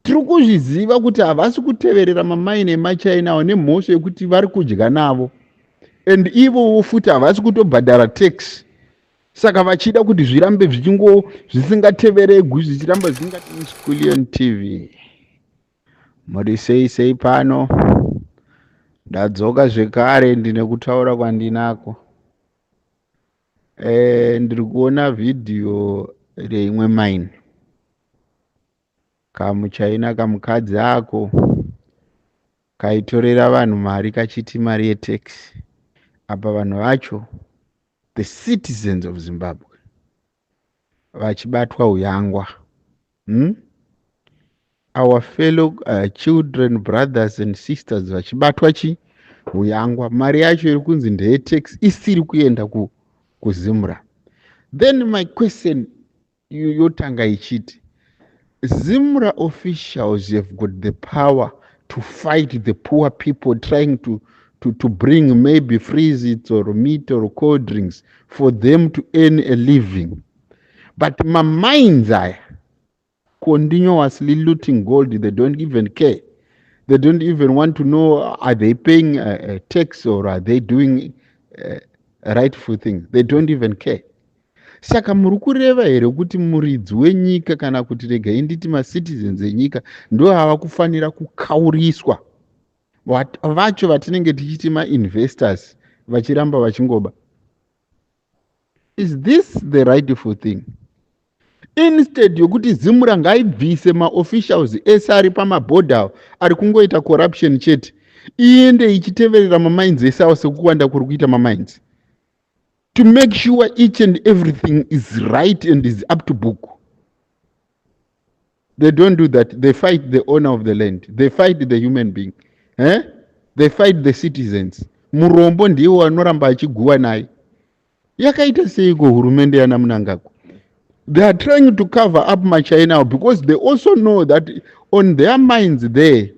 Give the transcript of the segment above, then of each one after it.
Tiri kuzviziva kuti havasi kuteverera mamaini emaChina awo nemhosva yekuti vari kudya navo, and ivowo futi havasi kutobhadhara tax, saka vachida kuti zvirambe zvichingo zvisingateveregwi, zvichiramba zvisinga. Scullion TV, muri sei sei pano? Ndadzoka zvekare, ndine kutaura kwandinako. Ndiri kuona vhidhiyo reimwe mine, kamuchina kamukadzi ako kaitorera vanhu mari kachiti mari yetax. Apa vanhu vacho, the citizens of Zimbabwe, vachibatwa uyangwa, Our fellow children, brothers and sisters, vachibatwa chi uyangwa. Mari yacho iri kunzi ndeyetax isiri kuenda kuZimra. Then my question yotanga ichiti, ZIMRA officials have got the power to fight the poor people trying to bring maybe freezits or meat or cold drinks for them to earn a living, but mamines aya continuously looting gold. They don't even care. They don't even want to know, are they paying a tax or are they doing rightful things? They don't even care. Saka muri kureva here kuti muridzi wenyika, kana kuti regai nditi macitizens enyika, ndo ava kufanira kukauriswa, vacho vatinenge tichiti mainvestors vachiramba vachingoba? Is this the rightful thing? Instead yokuti ZIMRA ngaibvise maofficials ese ari pamabhodha ari kungoita corruption chete, iende ichiteverera mamines ese avo sekuwanda kuri kuita mamines, to make sure each and everything is right and is up to book. They don't do that. They fight the owner of the land. They fight the human being, eh? They fight the citizens. Murombo ndiwo anoramba achiguwa naye. Yakaita seiko hurumende yana Mnangagwa? They are trying to cover up maChina because they also know that on their mines there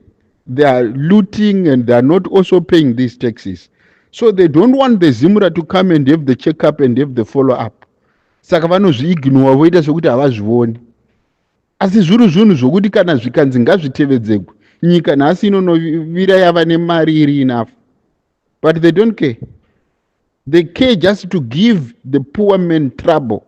they are looting and they are not also paying these taxes, so they don't want the ZIMRA to come and have the checkup and have the follow up. Saka vanozviignora, voita sekuti havazvioni, asi zviri zvinhu zvokuti kana zvikanzi ngazvitevedzegwe, nyika nhasi inonovira yava nemari iri enough. But they don't care. They care just to give the poor man trouble.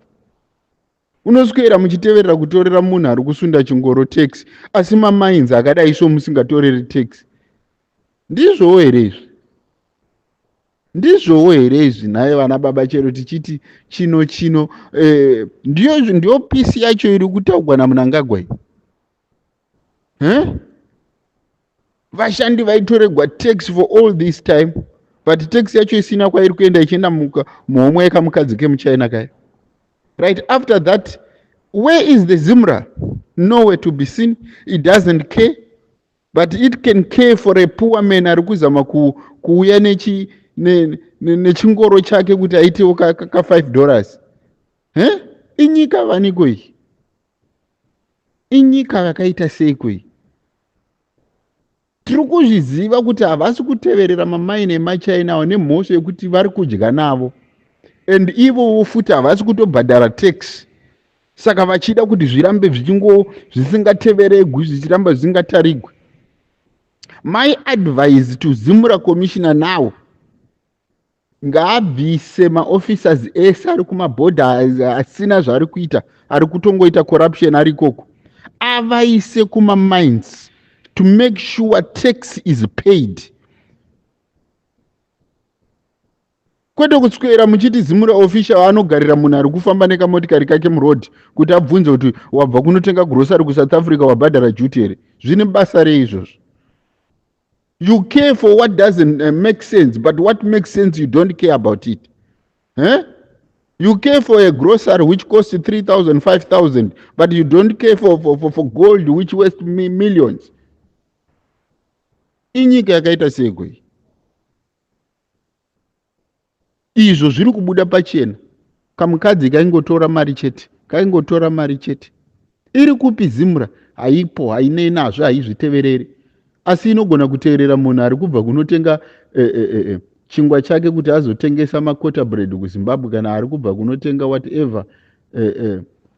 Unoswera muchiteverera kutorera munhu ari kusunda chingoro tax, asi mamines akadai so musingatoreri tax. Ndizvowo here izvi? Ndizvowo here izvi nhaye vana baba? Chero tichiti chino chino, ndiyo peace yacho iri kutaurwa naMnangagwa iyi, eh? Vashandi vaitoregwa tax for all this time, but tax yacho isina kwairi kuenda, ichienda muhomwe yekamukadzi kemuChina kaya. Right after that, where is the ZIMRA? Nowhere to be seen. It doesn't care, but it can care for a poor man ari kuzama kuuya nechingoro chake kuti aitewo ka $5. Eh? Inyika vaniko iyi? Inyika yakaita seiko iyi? Tiri kuzviziva kuti havasi kuteverera mamaini emaChina awo nemhosva yekuti vari kudya navo, and ivowo futi havasi kutobhadhara tax, saka vachida kuti zvirambe zvichingo zvisingateveregwi, zvichiramba zvisingatarigwi. My advice to ZIMRA commissioner now, ngaabvise maofficers ese ari kumabhodha asina zvaari kuita, ari kutongoita corruption ari ikoko, avaise kumamines to make sure tax is paid, kwete kuswera muchiti ZIMRA official anogarira munhu ari kufamba nekamotikari kake muroad kuti abvunze kuti wabva kunotenga grocery kuSouth Africa, wabhadhara duty here. Zvine basa rei izvozvo? You care for what doesn't make sense, but what makes sense you don't care about it, eh? You care for a grocery which costs 3000, 5000, but you don't care for gold which worth millions. Inyika yakaita seiko iyi? Izvo zviri kubuda pachena, kamukadzi kaingotora mari chete, kaingotora mari chete. Iri kupi ZIMRA? Haipo, hainei nazvo, haizvitevereri, asi inogona kuteerera munhu ari kubva kunotenga chingwa chake kuti azotengesa maquarter bread kuZimbabwe, kana ari kubva kunotenga whatever,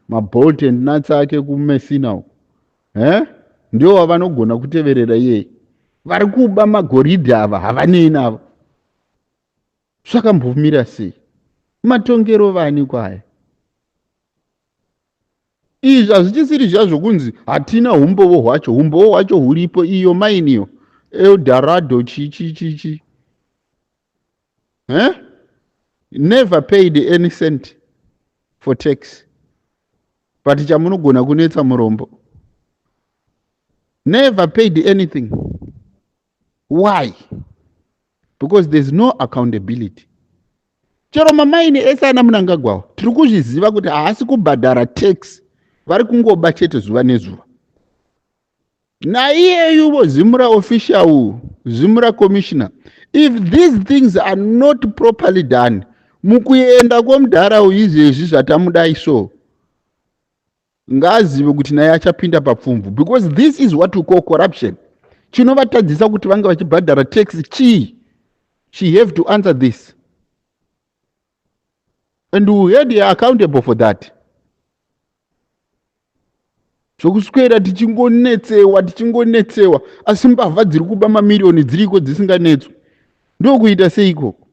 mabolt and nuts ake kuMessina uko, eh? Ndio wavanogona kuteverera iyeye. Vari kuba magoridhe ava havanei navo. Zvakambomira sei? Matongero vani kwaya? Izvi hazvichisiri zviya zvokunzi hatina umbovo hwacho. Umbovo hwacho huripo. Iyo mainiyo Eldorado chi chi chi chi, eh? Never paid any cent for tax, but chamunogona kunetsa murombo. Never paid anything. Why? Because there's no accountability. Chero mamaini ese ana Mnangagwawo, tiri kuzviziva kuti haasi kubhadhara tax, vari kungoba chete zuva nezuva. Naiyeyuvo Zimura official, Zimura commissioner, if these things are not properly done, mukuenda kwomudhara izvezvi zvatamudai so, ngaazive kuti naye achapinda papfumvu, because this is what we call corruption. Chinovatadzisa kuti vange vachibhadhara tax chii? She have to answer this, and we hold her accountable for that. Zvokuswera tichingonetsewa, tichingonetsewa, asi mbavha dziri kuba mamiriyoni dziriko dzisinganetswi, ndokuita sei ikoko?